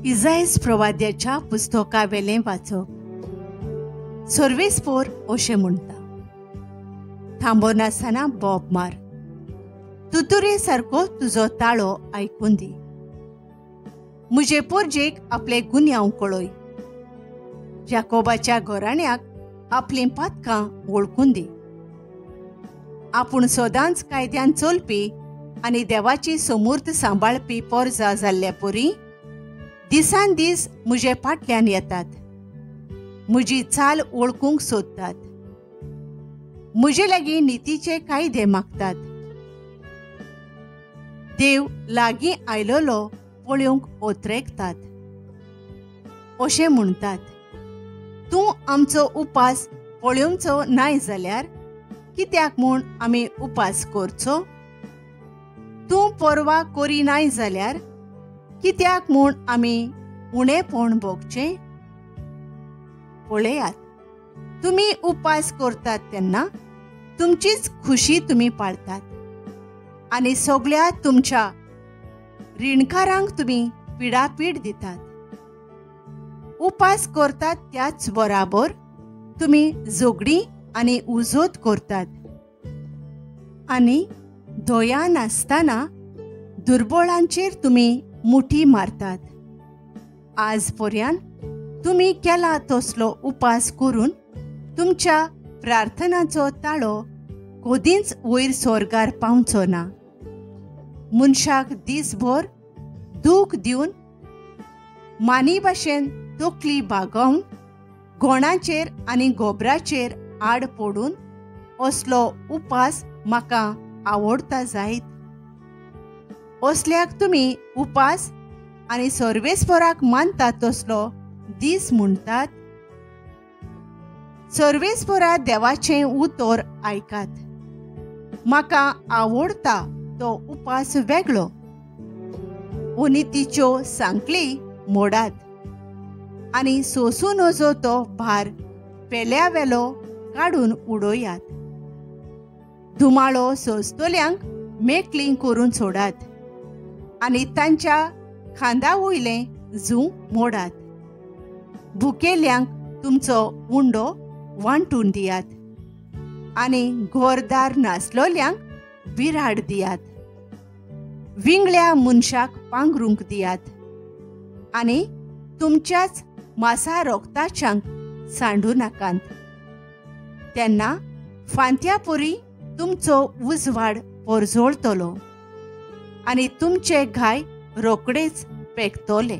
इजायस प्रवाद्याच्या पुस्तकावेलें वाचप. सर्वेस्पोर अशें म्हणटा, थांबनासतना बोब मार, तुतुरे सारको तुजो ताळो आयकून दी. म्हजे पोरजेक आपले गुन्यांव कळय, जाकोबाच्या घराण्याक आपलीं पातकां वळखून दी. आपूण सदांच कायद्यान चलपी आनी देवाची समूर्त सांबाळपी पोरजा जाल्ल्या परी दिसान दीस म्हजे फाटल्यान येतात, म्हजी चाल वळखूंक सोदतात, म्हजे लागीं नितीचे कायदे मागतात. देव लागीं आयलोलो पळोवंक ओत्रेकतात. अशें म्हणटात, तूं आमचो उपास पळोवचो नाय जाल्यार कित्याक म्हूण आमी उपास करचो? तूं पर्वा करिनाय जाल्यार कित्याक म्हूण आमी उणेपण भोगचें? पळयात, तुमी उपास करतात तेन्ना तुमचीच खुशी तुमी पाळतात आनी सगळ्या तुमच्या रिणकारांक तुमी पिडापीड दितात. उपास करतात त्याच बराबर तुमी झगडीं आनी उजोत करतात आनी दया नासतना दुर्बळांचेर तुमी मुठी मारतात. आज पर्यंत तुमी केला तसलो उपास करून तुमच्या प्रार्थनाचो ताळो कदींच वयर स्वर्गार पावचो ना. मनशाक दीसभर दूख दिवन मानी भाशेन तकली बागोवन गोणाचेर आनी गोबराचेर आड पडून असलो उपास म्हाका आवडटा जायत. असल्याक तुमी उपास आनी सर्वेस्पराक मानतात तसलो दीस म्हणटात. सर्वेस्परा देवाचें उतर आयकात. म्हाका आवडटा तो उपास वेगळो. अनितीच्यो सांकळी मोडात आनी सोसूं नजो तो भार पेल्या वेलो काडून उडयात. धुमाळो सोंसतल्यांक मेकळीं करून सोडात आनी तांच्या खांदा वयलें जूं मोडात. भुकेल्यांक तुमचो उंडो वांटून दियात आनी घरदार नासलोल्यांक बिराड दियात. विंगळ्या मनशाक पांगरूंक दियात आनी तुमच्याच मासा रोगताच्यांक सांडू नाकात. तेन्ना फांत्यापुरी तुमचो उजवाड पोरजोळटलो आनी तुमचे घाय रोखडेच पेकतले.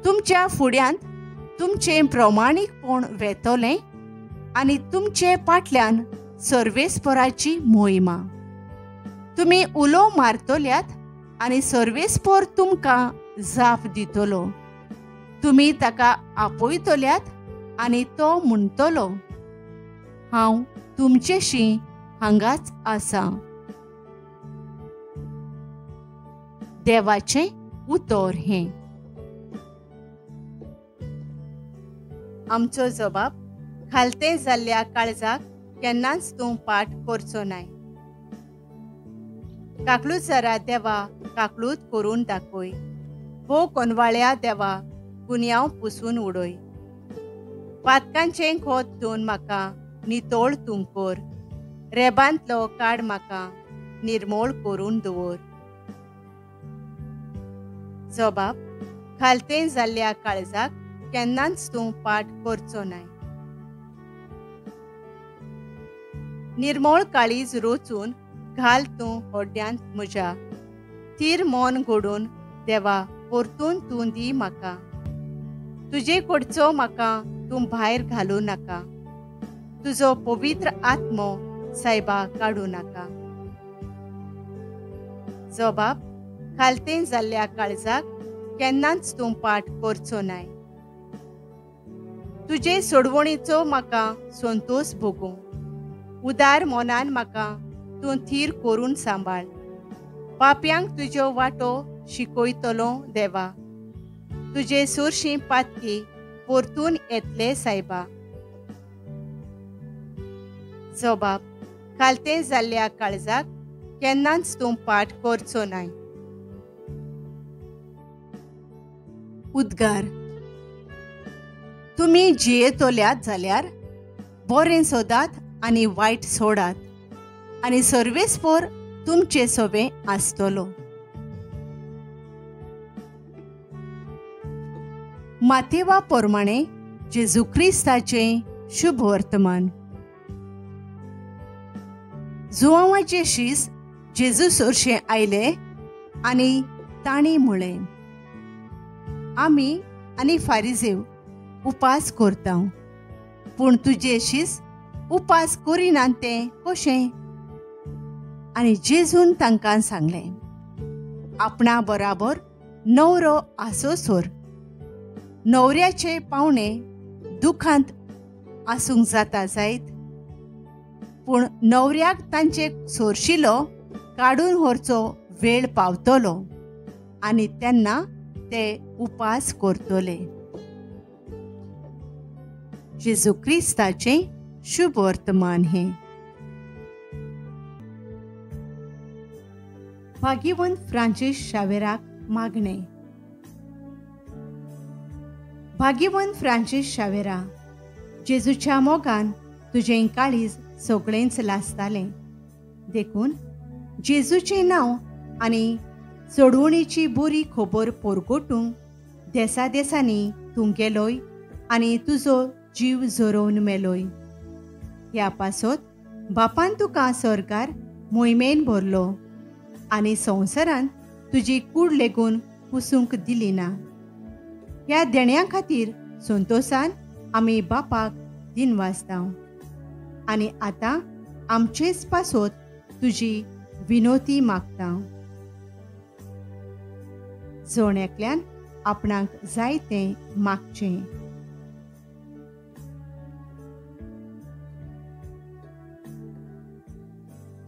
तुमच्या फुड्यांत तुमचें प्रमाणीकपण वेतलें आनी तुमचे फाटल्यान सर्वेस्पराची मोहिमा. तुमी उलो मारतल्यात आनी सर्वेस्पर तुमकां जाप दितलो. तुमी ताका आपयतल्यात आनी तो म्हणटलो, हांव तुमचेशी हांगाच आसा. देवाचें उतर हें. आमचो जबाब खालते जाल्ल्या काळजाक केन्नाच तूं पाठ करचो नाय. काकलूत देवा काकलूत करून दाखय, भोव कोनवाळ्या देवा गुन्यांव पुसून उडय. पातकांचें खोत धुवन म्हाका नितळ तूं कर, रेबांतलो काड म्हाका निर्मोळ करून दवर. जबाब खालते जाल्ल्या काळजाक केन्नाच तूं पाठ करचो नाय. निर्मोळ काळीज रोचून घाल तूं होड्यांत म्हज्या, थीर मन घडून देवा परतून तूं दी म्हाका. तुजे कडचो म्हाका तूं भायर घालूं नाका, तुजो पवित्र आत्मो सायबा काडूं नाका. जबाब खालते जाल्ल्या काळजाक केन्नाच तूं पाठ करचो नाय. तुजे सोडवणीचो म्हाका संतोश भोगूं, उदार मनान म्हाका तूं थीर करून सांबाळ. पापयांक तुज्यो वाटो शिकयतलो देवा, तुजे सुरशी पातकी परतून येतले सायबा. जबाब खालते जाल्ल्या काळजाक केन्नाच तूं पाठ करचो नाय. उद्गार. तुमी जियेतल्यात जाल्यार बरें सोदात आनी वायट सोडात आनी सर्वेस्पोर तुमचे सोबें आसतलो. मातेवा प्रमाणे जेजू क्रिस्ताचें शुभ वर्तमान. जुवांवाचे शीस जेजू सरशें आयले आनी तांणी म्हळें, आमी आनी फारिजेव उपास करता, पूण तुजे शीस उपास करिनात तें कशें? आनी जेजून तांकां सांगलें, आपणा बराबर न्हवरो आसोसर न्हवऱ्याचे पावणे दुखांत आसूंक जाता जायत, पूण न्हवऱ्याक तांचे सोरशिलो काडून व्हरचो वेळ पावतलो आनी तेन्ना ते उपास करतले. जेजू क्रिस्ताचें शुभ वर्तमान हें. भाग्यवंत फ्रांसीस शावेराक मागणें. भाग्यवंत फ्रांसीस शावेरा, जेजूच्या मोगान तुजें काळीज सगळेंच लासतालें, देखून जेजूचें नांव आनी सोडवणीची बरी खबर पोरगोटूंक देसा देसांनी तूं गेलोय आनी तुजो जीव झरोवन मेलोय. ह्या पासत बापान तुका सरकार मोहिमेन भरलो आनी संवसारान तुजी कूड लेगून पुसूंक दिली ना. ह्या देण्या खातीर संतोशान आमी बापाक दिनवासता आनी आतां आमचेच पासत तुजी विनोती मागता. जण एकल्यान आपणाक जाय तें मागचें.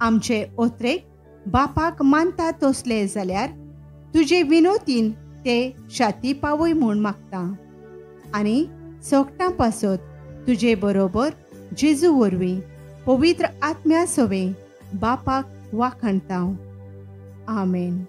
आमचे ओत्रेक बापाक मानता तसले जाल्यार तुजे विनोतीन ते शाती पावय म्हूण मागता आनी सोगटां पासत तुजे बरोबर जेजू वरवीं पवित्र आत्म्या सवें बापाक वाखाणता. आमेन.